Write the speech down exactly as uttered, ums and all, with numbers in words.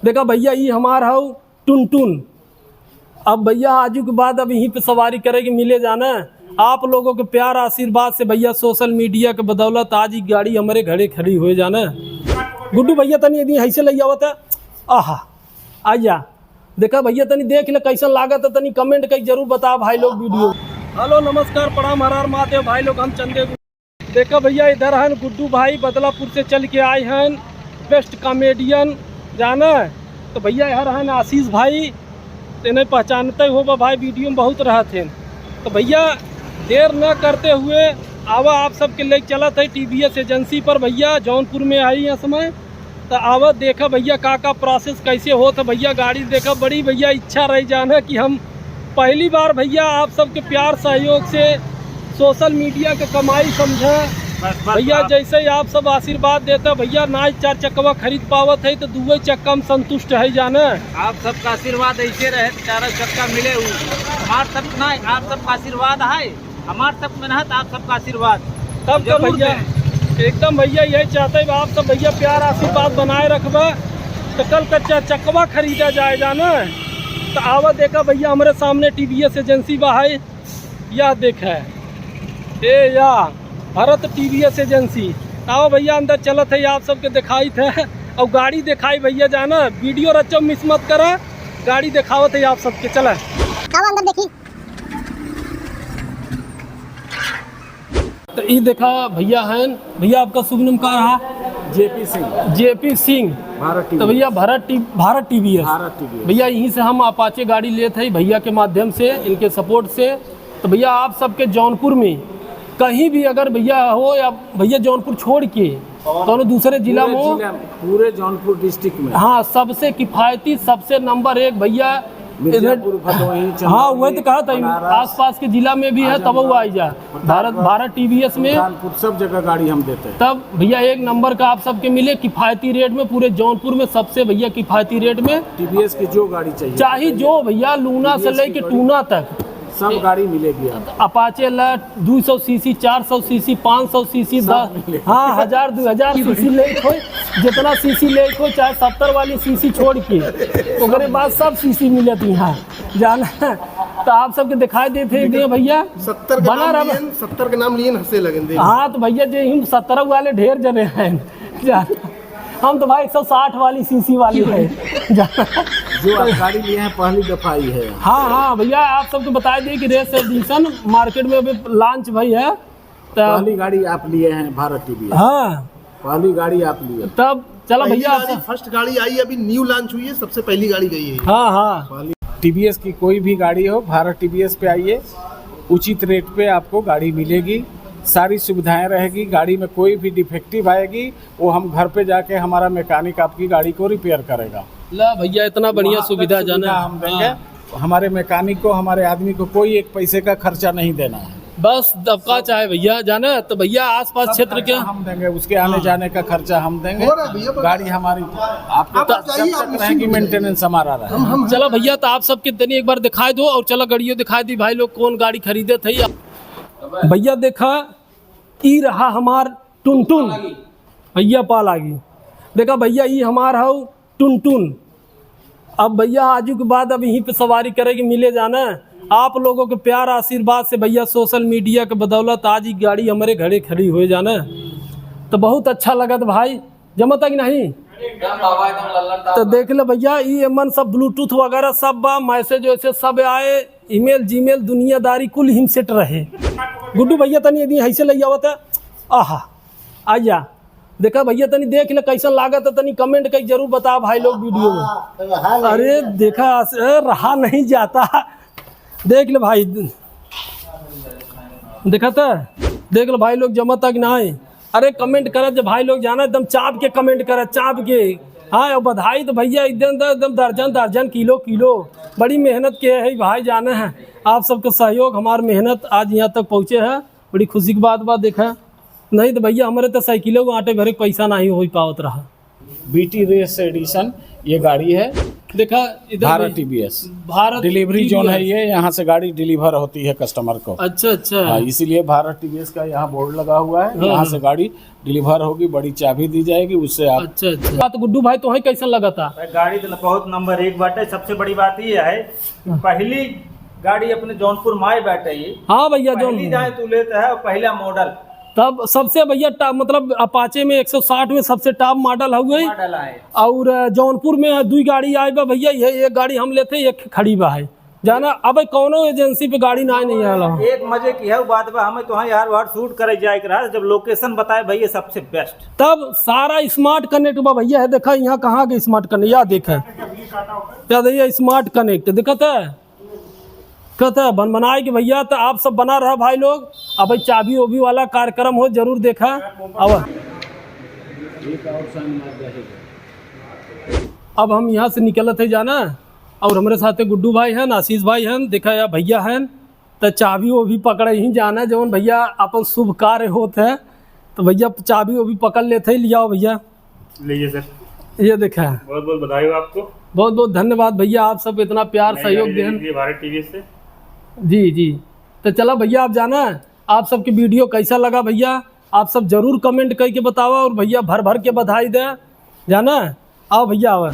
देखा भइया, ई हमार हऊ टुनटुन। अब भइया, आजू के बाद अब यहीं पे सवारी करे के मिले जाना। आप लोगों के प्यार आशीर्वाद से भइया, social media के बदौलत आज ई गाड़ी हमरे घरे खड़ी होइ जाना। गुड्डू भइया, तनी यदि ऐसे लइ आवत है, आहा, आइया। देखा भइया, तनी देख ले कैसन लागत है, तनी comment कइ जरूर बता भाई लोग video। Hello, नमस्कार, प्रणाम, हर हर महादेव भाई लोग, हम चंदे। देखा भइया, इधर हन गुड्डू भाई, बदलापुर से चल के आए हन, best comedian, जाना। तो भइया, इधर हन आशीष भाई, इन्हें पहचानते हो बा भाई, video में बहुत रहत हैं। तो भइया, देर न करते हुए आवा, आप सबके ले चलत है TVS agency पर भइया, जौनपुर में आई है समय। तो आवा देखा भइया, का का process कैसे होत है भइया। गाड़ी देखा, बड़ी भइया इच्छा रही जाना कि हम पहली बार भइया, आप सबके प्यार सहयोग से social media के कमाई समझा। बस, बस, भइया, बस। जैसे ही आप सब आशीर्वाद देता भइया, ना ही चार चक्कवा खरीद पावत है तो दुए चक्का में संतुष्ट है जाना। आप सबका आशीर्वाद ऐसे रहे, चारों चक्का मिले। उ हमार सब ना, आप सबका आशीर्वाद है, हमार सब मेहनत, आप सबका आशीर्वाद। तब तो जरूर भइया, दें। एकदम भइया, यही चाहते हैं आप सब भइया, प्यार आशीर्वाद बनाए रखबा। तो कल का चार चक्कवा खरीदा जाए जाना। तो आवा देखा भइया, हमरे सामने TVS agency बा है, यह देखा, ए या भरत TVS agency। आओ भइया, अंदर चलत है, आप सबके दिखाइत है। और गाड़ी दिखाई भइया जाना, video रचो miss मत करा, गाड़ी दिखावत है आप सबके। चला, आओ अंदर देखी। तो ई देखा भइया हैं, भइया आपका शुभ नाम का रहा? जेपी सिंह। जेपी सिंह। भारत तो टीवी। भइया भारत टी-, भारत TVS। भारत TVS। भइया यहीं से हम Apache गाड़ी लेत है भइया के माध्यम से, इनके support से। तो भइया आप सबके जौनपुर में कहीं भी अगर भइया हो या भइया जौनपुर छोड़ के और कौनो दूसरे जिला पूरे में हो, जिला में, पूरे जौनपुर district में। हाँ, सबसे किफायती, सबसे number एक भइया। मिर्जापुर, इधर भदोही, हाँ, चंदौली, वही तो कहा था, बनारस, आसपास के जिला में भी है, तब वो आजमगढ़, आई जा। भारत, प्रतापगढ़, भारत TVS में सुल्तानपुर, सब जगह गाड़ी हम देते हैं। तब भइया एक number का आप सबके मिले किफायती rate में, पूरे जौनपुर में सबसे भइया किफायती rate में। TVS की जो गाड़ी चाहिए, चाहे बताइए। जो भइया, लूना से TVS की लेके गाड़ी। टूना तक। सब गाड़ी मिलेगी आपको। Apache ला दो सौ CC, चार सौ CC, पाँच सौ CC, सब दस, मिलेगी। हाँ, हजार, दो हजार CC लेके होई, जितना CC लेके होई, चाहे सत्तर वाली CC छोड़ के, ओकरे बाद सब CC मिलत यहाँ, जाना। तो आप सबके दिखाई देते हैं, दिए भइया, सत्तर के बना नाम रहा। लियन, सत्तर के नाम लियन, हंसे लगन, देख। हाँ, तो भइया, जे हम सत्तर वाले ढेर जने हैं, जाना। हम तो भाई एक सौ साठ वाली CC वाली है। जो आप गाड़ी लिए हैं, पहली दफा आई है। हाँ, हाँ, भइया, आप सबको बता दें कि रेस एडिशन मार्केट में अभी launch भई है। तब पहली गाड़ी आप लिए हैं भारत TVS। हाँ। पहली गाड़ी आप लिए। तब चला पहली भइया, गाड़ी, आप first गाड़ी आई, अभी new launch हुई है, सबसे पहली गाड़ी गई है। हाँ, हाँ। पहली TVS की कोई भी गाड़ी हो, भारत TVS पे आइए, उचित rate पे आपको गाड़ी मिलेगी, सारी सुविधाएं रहेगी, गाड़ी में कोई भी defective आएगी, वो हम घर पे जाके हमारा mechanic आपकी गाड़ी को repair करेगा। ला भइया, इतना बढ़िया वहाँ तक सुविधा सुविधा जाना। हम देंगे। हाँ। हमारे mechanic को, हमारे आदमी को कोई एक पैसे का खर्चा नहीं देना है। बस अब का चाहे भइया, जाना तो भइया आसपास सब क्षेत्र खर्चा के हम देंगे, उसके आने हाँ। जाने का खर्चा हम देंगे। हो रहा है भइया, बस गाड़ी हमारी, आपको आप जब चाहिए, तक आप रहेगी, निश्चिंत हो जाइए। Maintenance हमारा रहेगा। हम, हम चला भइया, तो आप सबके तनी एक बार दिखाई दो और चला गड़ियो दिखाई दी भाई लोग कौन गाड़ी खरीदे थे। भइया देखा, ई रहा हमार टुनटुन, भइया पा लागी। देखा भइया, ई हमार हऊ टुनटुन। अब भइया, आजू के बाद अब यहीं पे सवारी करे के मिले जाना। आप लोगों के प्यार आशीर्वाद से भइया, social media के बदौलत आज ई गाड़ी हमरे घरे खड़ी होइ जाना। तो बहुत अच्छा लगत भाई, जमता कि नहीं? एकदम बाबा, एकदम लल्लन टाप। तो देख ले भइया, ई एमन सब Bluetooth वगैरह सब बा, message वैसेज सब आए, email Gmail दुनियादारी कुल हिम set रहे। गुड्डू भइया तनी यदि ऐसे लइ आवत है, आहा, आइया। देखा भइया, तनी देख ले कैसन लागत है, तनी comment कइ जरूर बता भाई लोग video में। हाँ, हाँ, अरे नहीं। देखा, अस-, ए, रहा नहीं जाता। देख ले भाई, देखा था, देख ले भाई लोग, जमा तक ना आए। अरे comment करत जे भाई लोग, जाना एकदम चाप के comment करत, चाप के। हाँ, और बधाई तो भइया एकदम, एकदम दर्जन दर्जन, किलो किलो, बड़ी मेहनत के है भाई, जाना है आप सबके सहयोग, हमार मेहनत आज यहाँ तक पहुँचे है, बड़ी खुशी की बात बा। देखा नहीं तो भइया, हमरे तो साइकिलों को आटे भरे के पैसा नहीं हो पावत रहा। BT Race Edition ये गाड़ी है, देखा इधर भारत भी TVS. Bharat delivery zone TVS. है ये, यहाँ से गाड़ी डिलीवर होती है कस्टमर को। अच्छा, अच्छा। हाँ, इसीलिए भारत टीवीएस का यहाँ बोर्ड लगा हुआ है, हाँ, यहाँ हाँ। से गाड़ी डिलीवर होगी, बड़ी चाबी दी जाएगी, उससे आप अच्छा, अच्छा। बात गुड्डू भाई, तोहई कैसन लगता? भाई, गाड़ी तो बहुत नंबर एक बाटे। सबसे बड़ी बात ये है, हाँ। पहली गाड़ी अपने जौनपुर में आए बाटे ये। हाँ भैया, पहली जौन जाए तू लेता है, पहला मॉडल। तब सबसे भैया टा-, मतलब अपाचे में एक सौ साठ में सबसे टॉप मॉडल हउए। मॉडल आए। और जौनपुर में दुई गाड़ी आए बा भैया, ये एक गाड़ी हम लेते, एक खड़ी बा है। जाना, अब कौनो एजेंसी पे गाड़ी ना नहीं आला। एक मजे की है बात बा, हमें तो यहाँ यार वार शूट करे जाए के रहा, जब लोकेशन बताए भैया सबसे बेस्ट। तब सारा स्मार्ट कनेक्ट बा भैया, है देखा यहाँ कहाँ के स्मार्ट कनेक्ट, या देखा, या देखिए स्मार्ट कनेक्ट दिखत है, कहता है बन बनाए के भैया। तो आप सब बना रहा भाई लोग, अब भाई चाबी ओबी वाला कार्यक्रम हो जरूर देखा। अब अब हम यहाँ से निकलत है जाना, और हमरे साथे गुड्डू भाई हैं, आशीष भाई हैं, देखा या भैया हैं, तो चाबी वो भी पकड़े ही जाना, जवन भैया अपन शुभ कार्य होत है, तो भैया चाबी वो भी पकड़ लेते हैं, लियाओ भैया। लीजिए सर। ये देखा है। बहुत बहुत बधाई हो आपको। बहुत बहुत धन्यवाद भैया, आप सब इतना प्यार नई सहयोग गाड़ी देहन। लेने के लिए भारत टीवीएस से। जी, जी। तो चला भैया, आप जाना, आप सबके वीडियो कैसा लगा भैया, आप सब जरूर कमेंट करके बतावा और भैया भर भर के बधाई दे, जाना। आओ भैया, आवा।